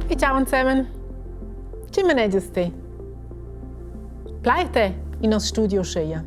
E ciao insemen. Chi manegias te? Plai te in nos studio uscheia?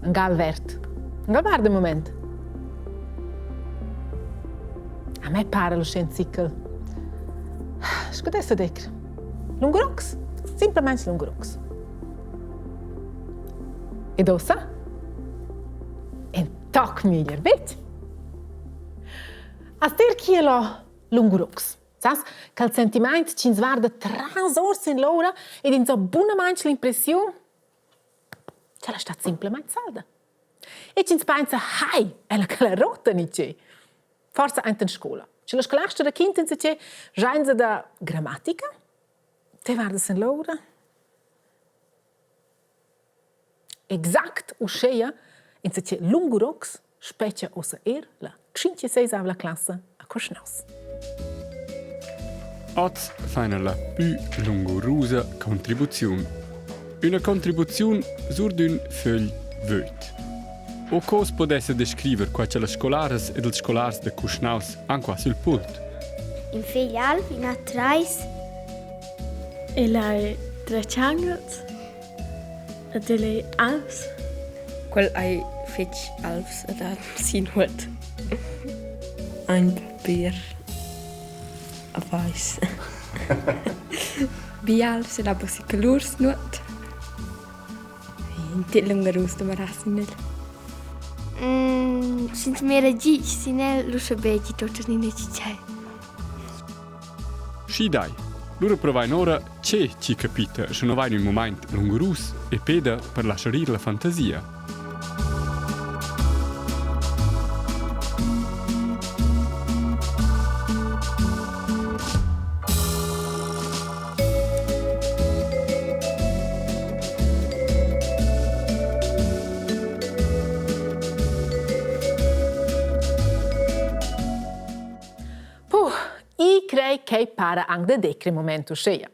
Angal verd. Angal verd im moment. A me para lo schen zickel. Sco dessa dir? Lungurox. Simplamaing lungurox. Ed ussa? In toc meglier bet. As dir chi è lo lungurux. Sas, quel sentimaint ch'ins guarda tras ors in l'oura ed ins ha bunamaing l'impressiun ch'ella stat simplamaing salda. E ch'ins pensa, hai, ella quella rota ni che. Forsa aint in scoula. Sche la scolasta raquinta insatge, schainsa da grammatica? Te guardas in l'oura? Exact uscheia insatge lungurox spetga ussa er la tschintg-e-seisavla classa a Cuschnaus. Oz faina la pü lungurusa contribuziun. Üna contribuziun sur d'ün fögl vöd. O co as podessa descriver qua cha las scolaras ed ils scolars da Cuschnaus han qua sül pult? In fegl alv, ina trais. El ha tretschangels. Ed el ei alvs. Quel ei fetg alvs ed ha si nuot. Ein papier a weiss. Bials ed ha buca colurs nuot. In tit lungurus da marar sin el. Sch'ins mira gitg sin el, lu schabegia tuttenina tgei. Schi dai, lura provain ora che chi capita sche no vain ün mumaint lungurus e peda per laschar ir la fantasia. Puh, i crei ch'ei para anc da decre moment uscheia.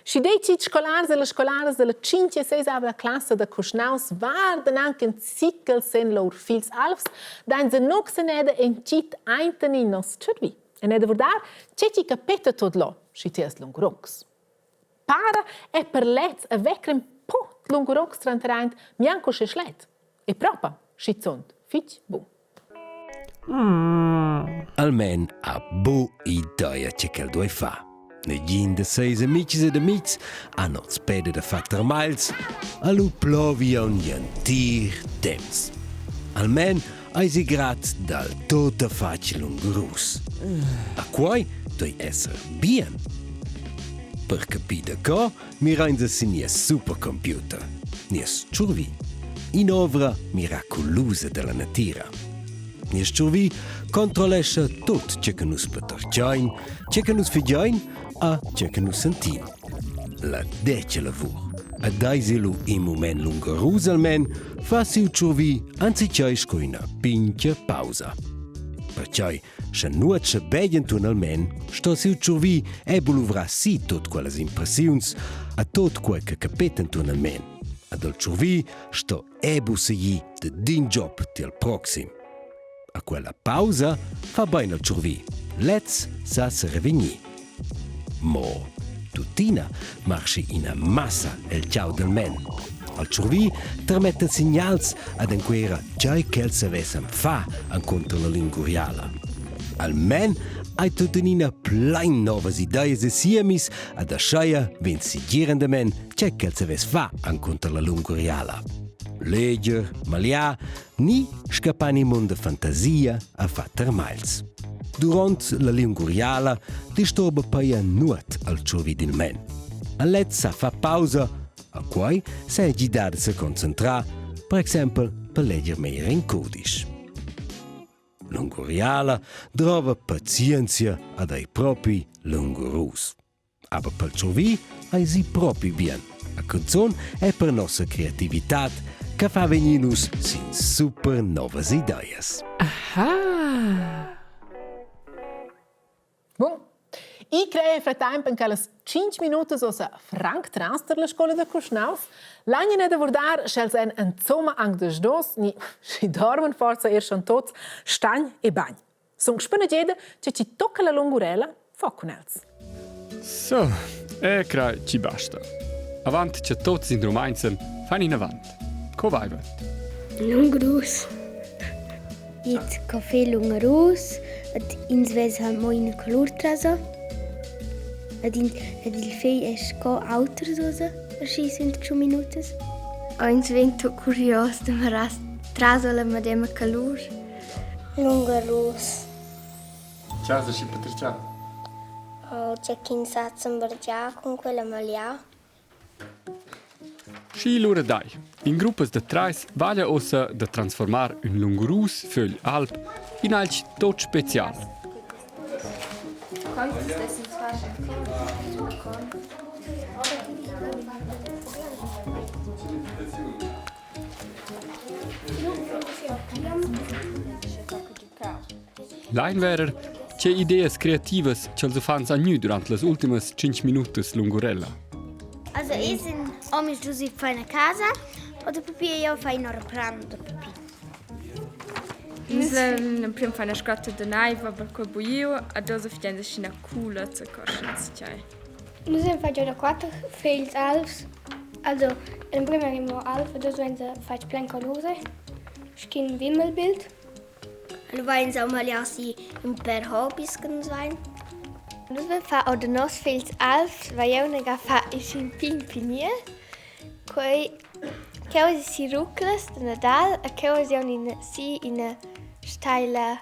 Schi dei chi scolars e las scolaras della 5 e 6 avla classa da Cuschnaus vardan anc in zichel sen lur figls alvs, dain se noxeneda en chit ainten in nos tschurvi. E ne da vurdar, che chi capeta tot lo, schi ti es lungrox. Para è per lez a vecr un po lungrox tranter mianco sche schlet. E propa, schizunt, fitg bun. Almain ha bu ideia che quel duei far. Negin da seis amitgs ed amitgs han oz peda da far termagls, a lu plovi aunc gl'entir temps. Almain eisi grad dal tuttafatg lungurus. A quei duei esser bien. Per capir daco mirein nus sin nies supercomputer, nies tschurvi. In'ovra miraculusa dalla natira. Nies tschurvi controllescha tut tge che nus patertgein, tge che nus figein a tge che nus sentin. La detga lavur. A dai lu in mument lungarus almen, fa siu tschurvi anzitgei sco ina pintga pausa. Pertgei Sche nuot sche begien tunalmein, sto siu tschurvi e luvrar si tut quellas impressiuns a tot quei che capeten tunalmein. Ad il tschurvi sto ebu segir de din job tiel proxim. A quella pausa fa bein il tschurvi. Lez sa se revegnir. Mo tuttina marschi ina massa el tgau del men. Al tschurvi termettan signals ad enquera tgei ch'els savessan far encunter la linguriala. Al men ei tuttenina plein novas ideas e siemis ad ascheia vegn segirendament tgei ch'el savess far encunter la lunguriala. Leger, maliar ni scappar in mund da fantasia a far termagls. Duront la liunguriala disturba paia nuot al tschurvi dil men. A lezza fa pausa, a quei sa gidar da seconcentrar, per exempel per leger meglier in cudisch. Lunguriala drova pazienzia ad ei propi lungurus. Aber pel tschurvi eisi propi bien. A canzun è per nossa creativitad che fa vegnir nus sin super novas ideas. Aha! Bun. I crea fratemp en quellas 5 minutas ossa franc tras tar la scola da Cuschnaus. L'agna da vurdar sch'els èn insomma anc desdos ni schi dorman forsa er schon tots stagn e bagn. Sun spanageda che ci tocca la lungurella fa cun els. So, e crai ci basta. Avant che tots indrumainzen, fan in avant. Co vaiva? Lungurus. Il caffè lungarus ed ins vesa mo ina colur traso. Ed, in, ed il fegl è sco auters osa, aschi sind tschun minutas. Ins vegn tut curios da mirar traso la medema colur. Lungarus. Chasa schi patertgà? Oh, c'è ch'ins sa zambergiar cun quella maglià. Schi lura dai. In gruppas da trais vaglia uossa da transformar ün lungurus fögl alb in alch tot special. Lain verer che ideas creativas cha'ls uffants han gnü durant las ultimas tschinch minutas lungurella. Also ich sind omis du si fai a casa oder papi e io fai in aeroplan da papi. Nus l'emprim fai una scrotta da naiv, aber quei buiu, ad oz fian ina cula zacoschens tgei. Nus hem fatg da quatter fegls alvs. Also l'emprim eri mo alv ed oz vainsa fatg plein colurs. Sc'in Wimmelbild. Lu vains aunc magliau si in per hobis che nus vein. Nus vein far or da nos fegls alvs vai jeu inaga far in pign pigniel. Quei cheu es si ruclas da Nadal e cheu es aunc ina si ina steila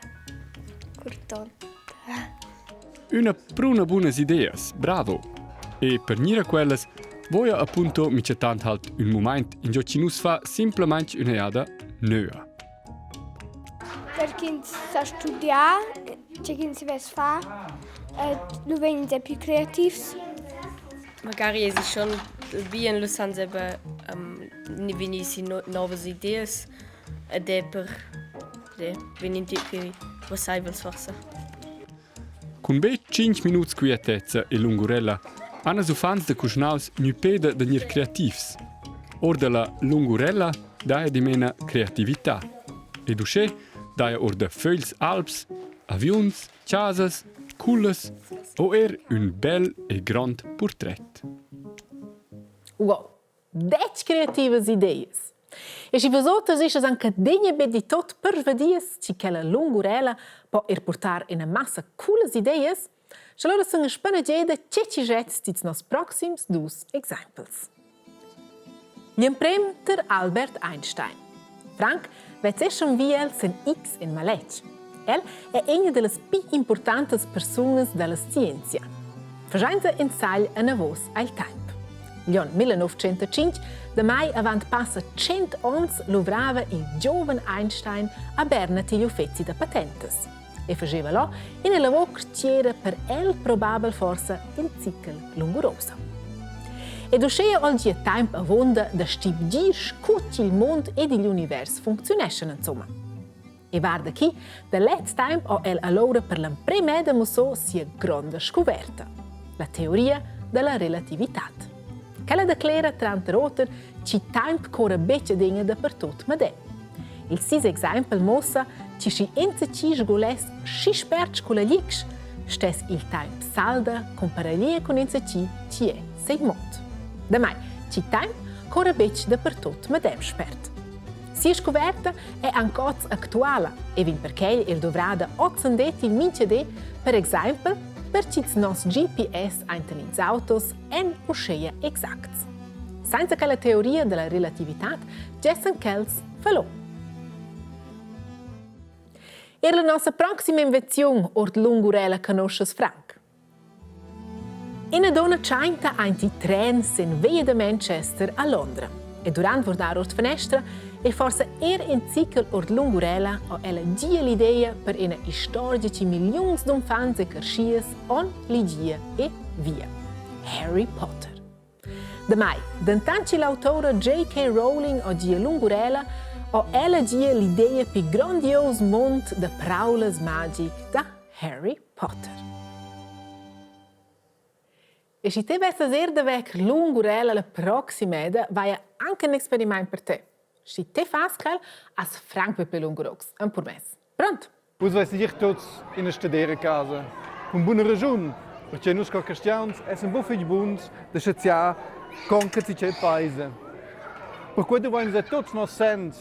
curtonta. Üna pruna bunas ideas, bravo! E per gnir a quellas voja appunto minchatant halt ün mumaint ingio chi nu's fa simplamaing üna jada nöa. Per ch'ins sa studiar, tge ch'ins vess far, lu vegn ins er pli creativs. Magari esi schon bien lu san eben vegnir si novas ideas ed è per vegnir pli vesaivels forsa. Cun be tschinch minuts quietezza e lungurella han ils uffants da Cuschnaus gnü peda da gnir creativs. Or da la lungurella daja dimena creatività. Ed uschè daja or da fögls albs, aviuns, chasas, cullas o eir ün bel e grond purtret. Wow, Detg creativas ideas. E schi vus oters ischas anc adegna be di tot persvadias chi quella lungurella po er purtar ina massa coolas ideas, sche allura sun spanageda che chi jets dits nos proxims dus exaimpels. Gl'emprem ter Albert Einstein. Frank vezzeschan vi el sen X in maletg. El è ina da las pli importantas persunas da la scienzia. Faschainsa in sagl enavos al temp. L'onn 1905, damai avant passa 100 onns, luvrava il giuven Einstein a Berna tigl uffeci da patentas e faceva là ina lavur ch'era per el probabel forsa in zichel lungurosa. Ed uschea ho gia temp avunda da stibgir scu ch'il mond ed igl univers funcziuneschan insomma. E guarda chi, da lez temp ho el alura per l'emprema eda musso sia gronda scuverta, la teoria da la relativitad. Quella declera tranter oter chi temp corra betg adegna dapertut medem. Il sis exaimpel muossa chi schi insatgi sguless schi spert scu la glisch, stess il temp salda cumparaglier cun insatgi chi è sei mot. Damai, chi temp corra betg dapertut medem spert. Sia scuverta è anc oz actuala e vegn perquai er duvrada oz-en-det in mincha di, per exaimpel per ch'ils noss GPS ainten ils autos èn uscheia exacts. Sainza quella teoria della relativitad gessan quels fallò. Er la nossa proxima invenziun ord lungurella conoschas franc. Ina donna tschainta aint il tren sin via da Manchester a Londra. E durant guardar ord fanestra e forsa er in zichel ord lungurella ho ella gia l'idea per ina istorgia chi milliuns d'uffants e creschias on ligia e via. Harry Potter. Damai, dentant che l'autora J.K. Rowling ho gia lungurella, ho ella gia l'idea pi grondios mond da praulas magic da Harry Potter. E schi te vessas er da vec lungurella la proximeda, vaia anche un experiment per te. Schi te fas quel, as franc be pli lungurox, empurmess. Pront? Vus veis dir tuts ina stadera casa. Cun buna raschun, perche nus sco cristians essan buca fetg buns da schaziar con che tgei peisa. Perquei dovein nus tuts nos senns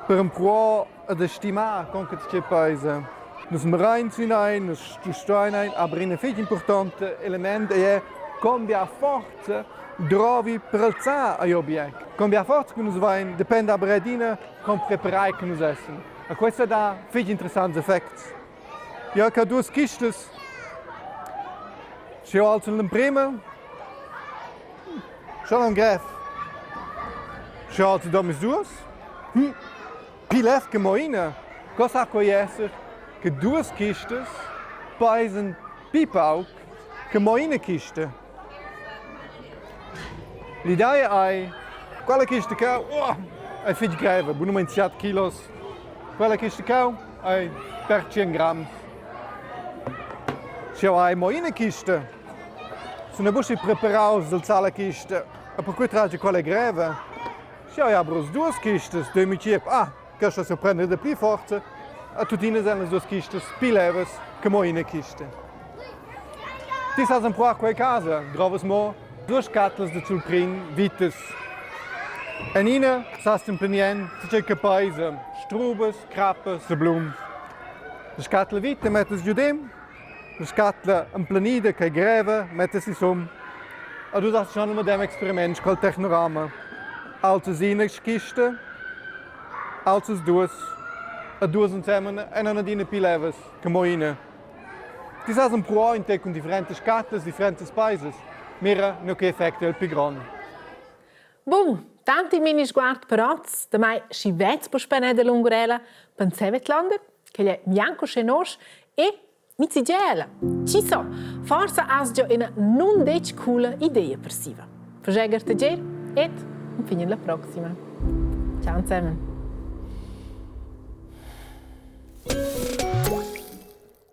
per empruar ad estimar con che tgei peisa. Nus mirein sin ein, nus stuein ein, aber in fetg impurtont element ei con bia forza drovi per alzar agl object. Con bia forza che nus vein dependa aber adina con preparai che nus essen. A questa dà fich interessants effects. Ja, che duas kistas. Sche alzen l'emprema, schon am grev. Sche alzen domisduas, hm, pli lev che mo ina. Co sa quei esser che duas kistas peisen pli pauc che mo ina kista? L'idea ei quella chista cheu oh, ei fetg greva, bunamein 7 kilos. Quella chista cheu ei per 100 grams. Sch'jeu hai mo ina chista, sun buca preparaus d'alzar la chista e perquei tragi quella greva. Sch'jeu hai aber uss duas chistas, duei mi tgep, ah, questa sto prender dapli forza e tuttina ein las duas chistas pli levas che mo ina chista. Ti sas empruar quei casa, drovas mo duas scatlas da zulprin vitas. En ina sas emplenir en tgei che peisa, strubas, crappas e blums. La scatla vita mettas giudem, la scatla emplenida che greva mettas sisum. E du hast schon il medem experiment col Technorama. Alzas ina kista, alzas duas e duas ensemen ein adina pli levas che mo ina. Ti sas empruar in tec cun differentas scatlas, differentas paisas. Mira, nu che effect è il pli grond. Bun, tant il mini sguard per oz, damai schi vez puspè da lungurella, pensevet lander, che è bianco sche nosch e mizigela. Chi so, forsa has già ina nun detg coola idea per siva. Fageger te et fin la proxima. Ciao zusammen.